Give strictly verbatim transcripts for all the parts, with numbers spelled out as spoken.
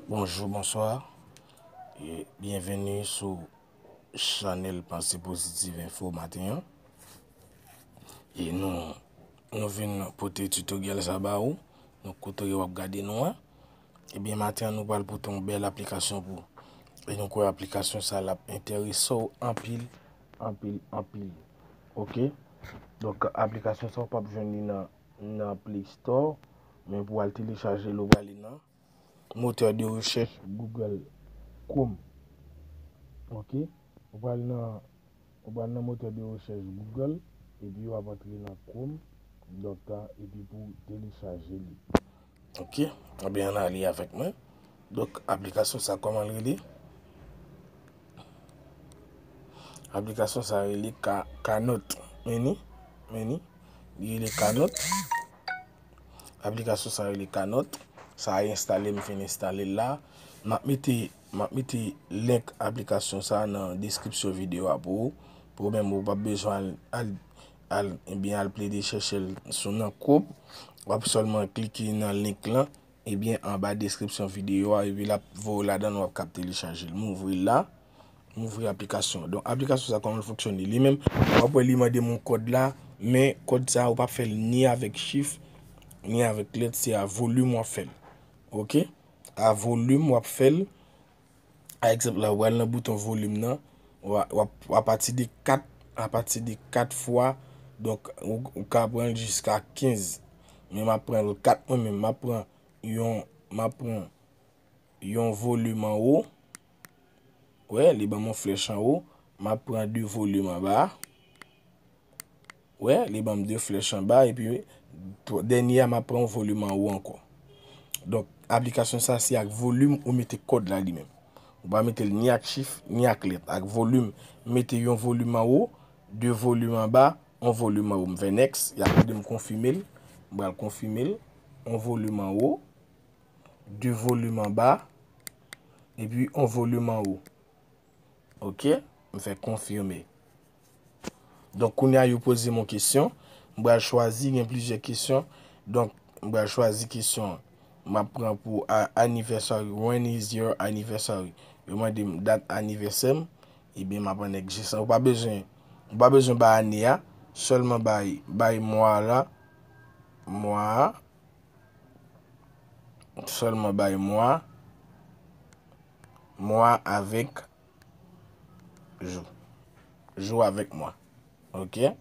Bonjou, bonswa. E byenveni sou chanèl Panse Pozitiv Enfo maten an. E nou, nou vin pote tutorial sa ba ou. Nou kote w ap gade nou an. Ebyen, maten an, nou pral pote yon bèl aplikasyon pou ou. E nou kwè aplikasyon sa l ap enterese w anpil, anpil, anpil. Oke? Donk, aplikasyon sa ou p ap jwenn li nan, nan Play Store, men pou al telechaje l, ou prale nan motè de rechèch Google Chrome. Oke? Ou pral nan, ou pral nan motè de rechèch Google, epi w ap antre nan Chrome, donk, epi pou telechaje li. Oke? Ebyen, ann ale avèk mwen. Donk, aplikasyon sa, kòman l rele? Aplikasyon sa rele Ka-, Kanot. Men ni, men ni. Li rele Kanot. Aplikasyon sa rele Kanot. Sa a enstale, m fin enstale l la. M ap mete, m ap mete link aplikasyon sa nan deskripsyon videyo a pou ou. Pou ou menm, ou p ap bezwen al, al, al, ebyen, al plede chèche l sou nan Chrome. W ap sèlman klike nan link lan, ebyen, anba deskripsyon videyo a, epi l ap voye w ladan l, w ap kab telechaje l. M ouvri l la. M ouvri aplikasyon an. Donk, aplikasyon sa, kòman l fonksyone? Li menm, w ap wè li mande m yon kòd la, men kòd sa, ou p ap fè l ni avèk chif, ni avèk lèt, se a volim w ap fè l. Oke? A volim w ap fè l. Pa egzanp, la, w al nan bouton volim nan, w a, w ap, apati de kat, apati de kat fwa, donk, ou, ou ka pran l jiska kenz. Men m ap pran l kat mwen menm, m ap pran yon, m ap pran yon volim anwo. Wè, li ban m yon flèch anwo. M ap pran de volim anba. Wè, li ban m de flèch anba, epi twa-, dènye a, m ap pran yon volim anwo ankò. Donk, aplikasyon sa, se ak volim ou mete kòd la li menm. Ou pa mete l ni ak chif, ni ak lèt. Ak volim, mete yon volim anwo, de volim anba, yon volim anwo. M fè next, y ap mande m konfime l. M pral konfime l. Yon volim anwo, de volim anba, epi yon volim anwo. Oke, m fè konfime. Donk, kounye a, yo poze m yon kesyon. M pral chwazi, gen plizyè kesyon. Donk, m pral chwazi kesyon m ap pran pou a-, anniversary. When is your anniversary? Yo mande m dat anivèsè m. Ebyen, m ap annik jis. Ou pa bezwen, ou pa bezwen bay ane a. Sèlman bay, bay mwa la. Mwa a. Sèlman bay mwa. Mwa avèk jou. Jou avèk mwa. Oke?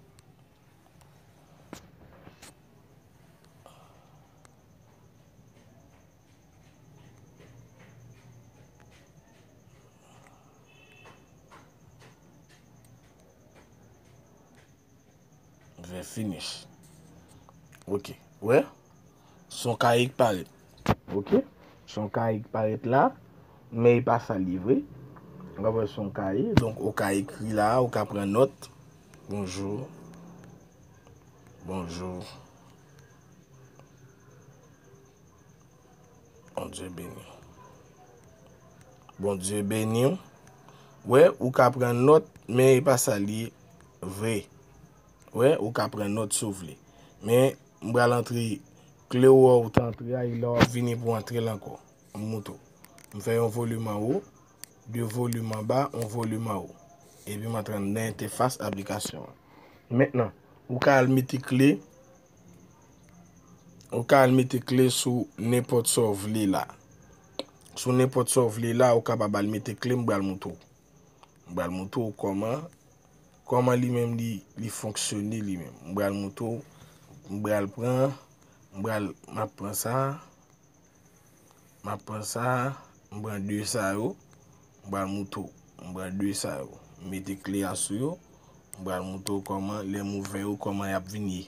Fè finish. Oke. Wè? Son kaye k parèt. Oke? Son kaye k parèt la. Men e pa sa l ye vre. Ou ka wè son kaye. Donk, ou ka ekri la, ou ka pran nòt. Bonjou. Bonjou. Bondye beni w. Bondye beni w. Wè, ou ka pran nòt, men e pa sa l ye vre. Wè, ou ka pran nòt si w vle. Men, m pral antre kle ou wè ou te antre a, e la w ap vini pou antre l ankò. M montre w. M fè yon volim anwo, de volim anba, yon volim anwo. Epi m antre nan entèfas aplikasyon an. Mentnan, ou ka al mete kle, ou ka al mete kle sou nenpòt sa w vle la. Sou nenpòt sa w vle la, ou kapab al mete kle, m pral montre w. M pral montre w kòman, kòman li menm li, li fonksyone li menm. M pral montre w, m pral pran, m pral, m ap pran sa, m ap pran sa, m pran de sa yo, m pral montre w. M pran de sa yo, m mete kle a sou yo, m pral montre w kòman, lè m ouvè yo, kòman y ap vin ye.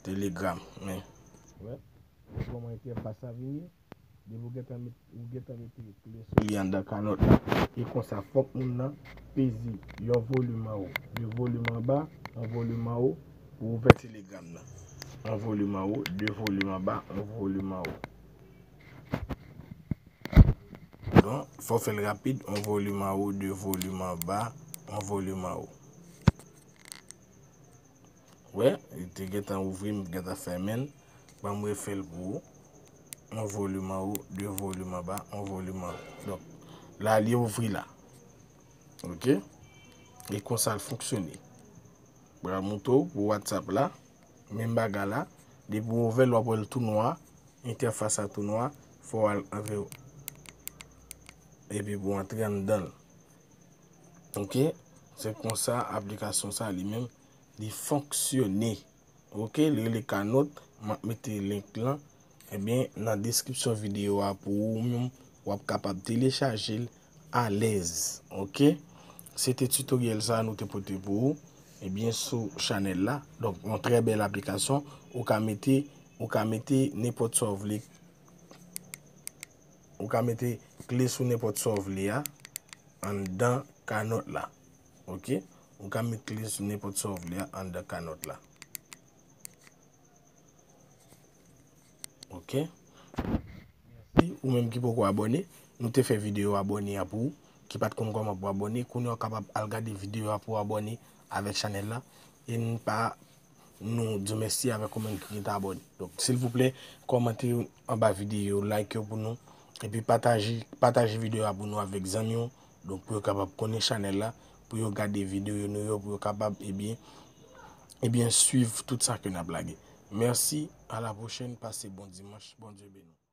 Telegram, men. Wè, wè kòman entèfas la vin ye? Depi w gentan met, ou gentan mete kle sou li anndan kanòt la. E konsa, fòk moun nan peze yon volim anwo, de volim anba, yon volim anwo pou ouvè Telegram nan. Yon volim anwo, de volim anba, yon volim anwo. Bon, fò w fè l rapid, yon volim anwo, de volim anba, yon volim anwo. Wè, li te gentan ouvri, m gentan fèmen l. Ban m refè l pou ou. yon volim anwo, de volim anba, yon volim anwo. Donk, la li ouvri la. Ok? E konsa l fonksyone. Pral montre w pou WhatsApp la, menm bagay la, depi w ouvè l, w ap wè l tou nwa, entèfas la tou nwa, fò w al antre epi pou w antre anndan l. Ok? Se konsa aplikasyon sa li menm, li fonksyone. Ok, li rele Kanot, m ap mete link lan. Ebyen, nan deskripsyon videyo a pou ou menm, w ap kapab telechaje l alèz. Ok? Se te tutoriel sa nou te pote pou ou. Ebyen, sou chanèl la. Donk, yon trè bèl aplikasyon. Ou ka mete, ou ka mete nenpòt sa w vle. Ou ka mete kle sou nenpòt sa w vle a anndan Kanot la. Ok? Ou ka met kle sou nenpòt sa w vle a anndan Kanot la. Ok? Mèsi ou menm ki poko abòne. Nou te fè videyo abòne a pou ou, ki pa t konn kòman pou abòne. Kounye a w kapab al gade videyo a pou abòne avèk chanèl la. E n pa nou di w mèsi avèk ou menm ki te abòne. Donk, silvouplè, kòmante anba videyo, like yo pou nou. Epi pataje, pataje videyo a pou nou avèk zanmi w. Donk, pou yo kapab konnen chanèl la, pou yo gade videyo nou yo, pou yo kapab, ebyen, ebyen, swiv tout sa ke n ap lage. Mèsi, a la pwochèn, pase bon dimanch, Bondye beni w.